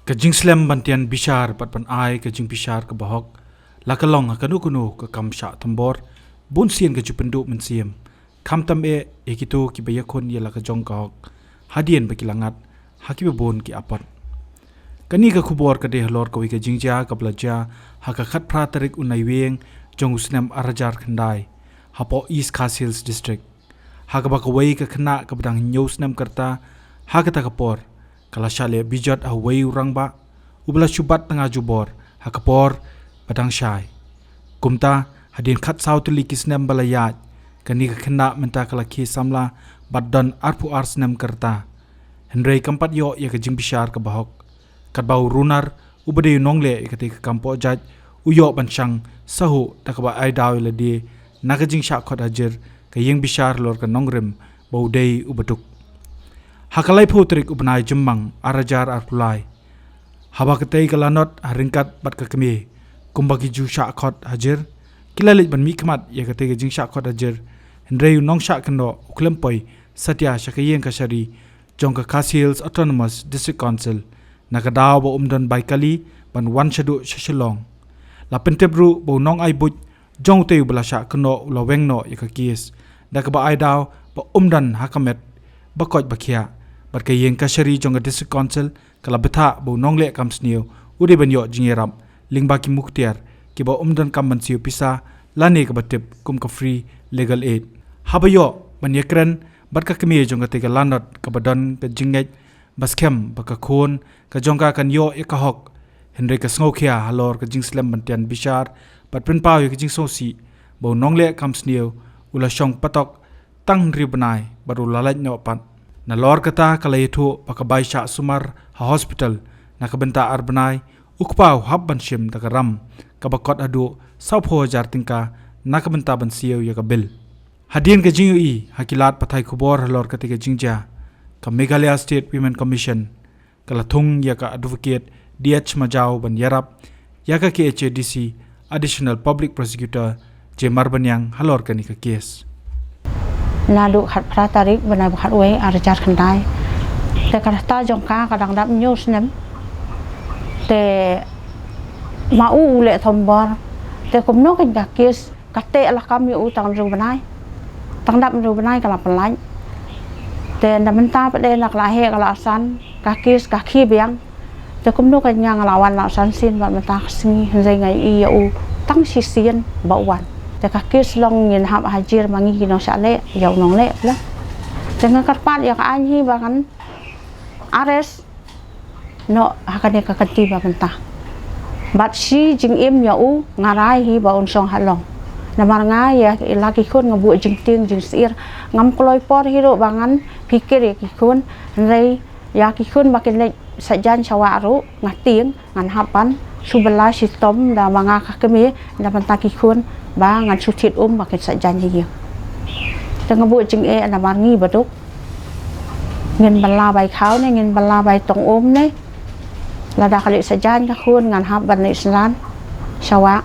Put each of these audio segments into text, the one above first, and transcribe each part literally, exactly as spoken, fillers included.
Ka jingslem ban tian bishar bad ban ai ka jingbishar kaba hok la ka long ha kano kano ka kam shah thombor, bun sien ka ju pynduh mynsiem, khamtam eh ïa kito kiba ïakhun ïa la ka jong ka hok, hadien ba ki la ngat ha kiba bun ki apot. Kane ka khubor ka dei halor kawei ka jingjia kaba la jia ha ka khatphra tarik u Naiwieng jong u snem arhajar khyndai, hapoh East Khasi Hills District, ha kaba kawei ka khynnah kaba dang hynñiew snem ka rta ha kata ka por ka la shah leh bijot ha uwei u rangbah uba la shu bat tnga jubor ha ka por ba dang shai. Kumta, hadien khatsaw tylli ki snem ba la ïaid, kane ka khynnah mynta ka la khie samla bad don arphew ar snem ka rta, hynrei kam pat ïoh ïa ka jingbishar kaba hok. Katba u runar uba dei u nongleh ïa katei ka kam pohjait u ïoh ban shang sahuh da kaba ai daw ïa lade na ka jingshah khot hajir ka ïing bishar halor ka nongrim ba u dei uba duk. Ha ka laiphew tarik u bnai Jymmang arhajar arphew lai, haba katei ka lanot ha ryngkat bad ka kmie kumba ki ju shah khot hajir, ki la leit ban mihkhmat ïa katei ka jingshah khot hajir, hynrei u nongshah kynnoh u khlem poi satia sha ka ïing kashari jong ka Khasi Hills Autonomous District Council, na ka daw ba um don bai kali ban wan shaduh sha Shillong. La pyntip ruh ba u nongai buit jong utei uba la shah kynnoh u la weng noh ïa ka kes da kaba ai daw ba um don ha ka met ba koit ba khiah, bad ka ïing kashari jong ka District Council ka la bthah ba u nongleh kam sniew u dei ban ïoh jingïarap lyngba ki muktiar kiba um donkam ban siew pisa lane kaba tip kum ka free legal aid. Haba ïoh ban ïakren bad ka kmie jong katei ka lanot kaba don ka jingngeit ba skhem ba ka khun ka jong ka kan ïoh ïa ka hok, hynrei ka sngewkhia halor ka jingslem ban tian bishar bad pynpaw ïa ka jingsngewsih ba u nongleh kam sniew u la shong patok tang hynriew bnai bad u la lait noh pat. Nalor kata ka la ïathuh ba ka bai shah sumar ha hospital na ka bynta ar bnai, u kpa u hap ban shim da ka ram kaba kot haduh sawphew hajar tyngka na ka bynta ban siew ïa ka bill. Hadien ka jingïohi ha ki lad pathai khubor halor katei ka jingjia, ka Meghalaya State Women Commission ka la thung ïa ka Advocate D H Majaw ban ïarap ïa ka K H A D C Additional Public Prosecutor J Marbaniang halor kane ka kes. Naduh khatphra tarik bnai ba khatwei arhajar khyndai, te ka rta jong ka ka dang dap hynñiew snem. Te ma u u leh thombor, te kumno kein ka kes ka teh la kam ïa u tang hynriew bnai. Tang dap hynriew bnai ka la pynlait. Te na mynta pat de na ka la heh ka la san, ka kes ka khie biang. Te kumno kein nga nga la wan la san sien bad mynta ka sngi, hynrei nga ïohi ïa u tang shisien ba u wan. Te ka kes long ngin hap hajir ma ngi ki nongshah leh ïa u nongleh pla. Te nga kyrpad ïa ka aiñ hi ba kan arrest noh ha kane ka kynti ba mynta. Bad shi jingim ïa u nga rai hi ba un shong ha long. Namar nga ïa la ki khun nga buh jingtieng jingsyier, ngam kloi por hi ruh ba ngan pyrkhat ïa ki khun, hynrei ïa ki khun ba kin leit sait jaiñ sha wah ruh nga tieng ngan hap ban shu bylla shitom da ma nga ka kmie na bynta ki khun ba ngan shu thied um ba kin sait jaiñ ha ïing. Te nga buh jingeh namar ngi baduk. Ngin bylla bai khaw ne, ngin bylla bai tong um ne. Lada ka leit sait jaiñ ka khun ngan hap ban leit synran sha wah.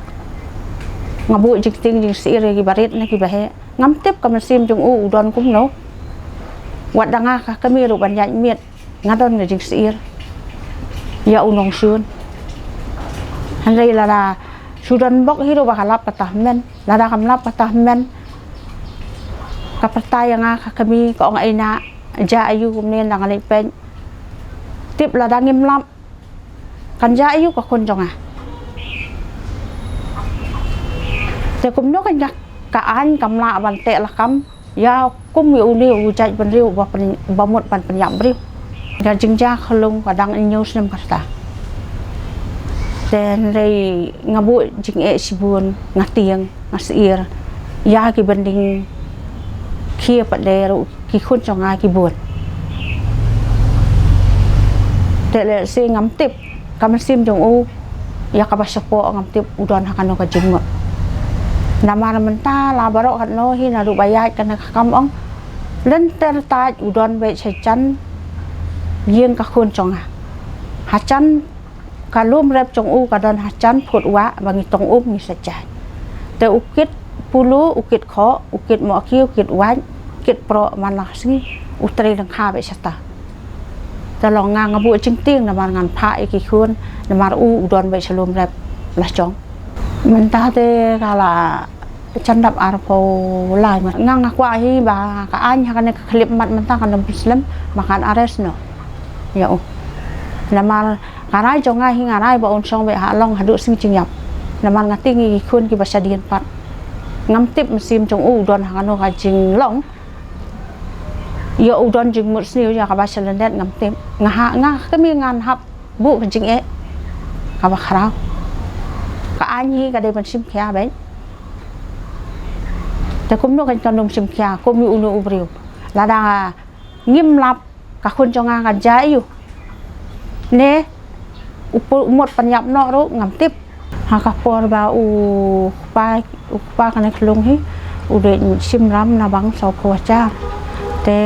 Nga buh jingtieng jingsyier ïa ki barit ne ki baheh. Ngam tip ka mynsiem jong u u don kumno. Wat da nga ka kmie ruh ban ïaid miet nga don ka jingsyier ïa u nongshun. Hynrei lada shu don bok hi ruh ba ka lap kata hynmen, lada kam lap kata hynmen, ka pyrta ïa nga ka kmie ka ong, "Ai na, ja aïu kumne na nga leit peit." Tip lada ngim lap, kan ja aïu ka khun jong nga. Te kumno kan ka, ka aiñ kam lah ban teh lakam ïa kum ïa une u jait bynriew ba pyn, ba mut ban pynïap briew. Ka jingjia ka long ka dang hynñiew snem ka rta. Te hynrei nga buh jingeh shibun, nga tieng, nga syier ïa ki bynriew, khie pat de ruh ki khun jong nga ki bun. Te lehse ngam tip ka mynsiem jong u ïa kaba shapoh, ngam tip u don ha kano ka jingmut. Namar mynta la baroh katno hi naduh ba ïaid kane ka kam, ong lynter tait u don beit sha jan ïing ka khun jong nga. Ha jan ka lum rep jong u ka don ha jan phut wah ba ngi tong um ngi sait jaiñ. Te u kit pulu, u kit khoh, u kit mohki, u kit wait, u kit proh man la ka sngi, u trei lyngkha beit shata. Te long nga nga buh jingtieng namar ngan phah ïa ki khun, namar u u don beit sha lum rep la jong. Mynta te ka la jan dap arphew lai, nga nga kwah hi ba ka aiñ ha kane ka khyllipmat mynta kan ym pynslem, ba kan arrest noh ïa u. Namar ka rai jong nga hi nga rai ba un shong beit ha long haduh sngi jingïap. Namar nga tieng ïa ki khun kiba shadien pat. Ngam tip mynsiem jong u u don ha kano ka jinglong. Ïa u don jingmut sniew ïa kaba sha lyndet ngam tip. Nga ha nga kmie ngan hap buh ka jingeh kaba khraw. Ka aiñ hi ka dei ban shim khia beit. Te kumno kan kan ym shim khia kum ïa uno u briew. Lada ngim lap ka khun jong nga kan jia ïa u. Ne u pu-, u mut pynïap noh ruh ngam tip. Ha ka por ba u kpa, u kpa kane ka lung hi u dei shim ram na bang sawphew hajar. Te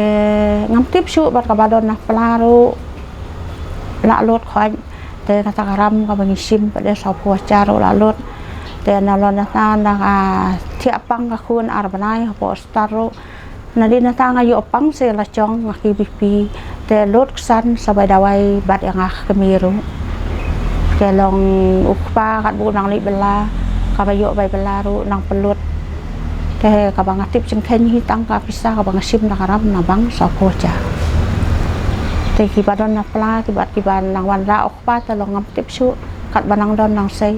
ngam tip shuh bad kaba don na pla ruh la lut khoit. Te kata ka ram kaba ngi shim pat de sawphew hajar ruh la lut. Te nalor nata na ka thiah pang ka khun ar bnai hapoh hospital ruh. Nadien nata nga ïoh pang se la jong nga ki bipi. Te lut ksan sa bai dawai bad ïa nga kmie ruh. Te long u kpa kat ba u nang leit bylla, kaba ïoh bai bylla ruh nang pynlut. Te kaba nga tip jingkheiñ hi tang ka pisa kaba nga shim da ka ram na bang sawphew hajar. Te kiba don na pla kiba, kiba nang wanrah u kpa te long ngam tip shuh katba nang don nang sei.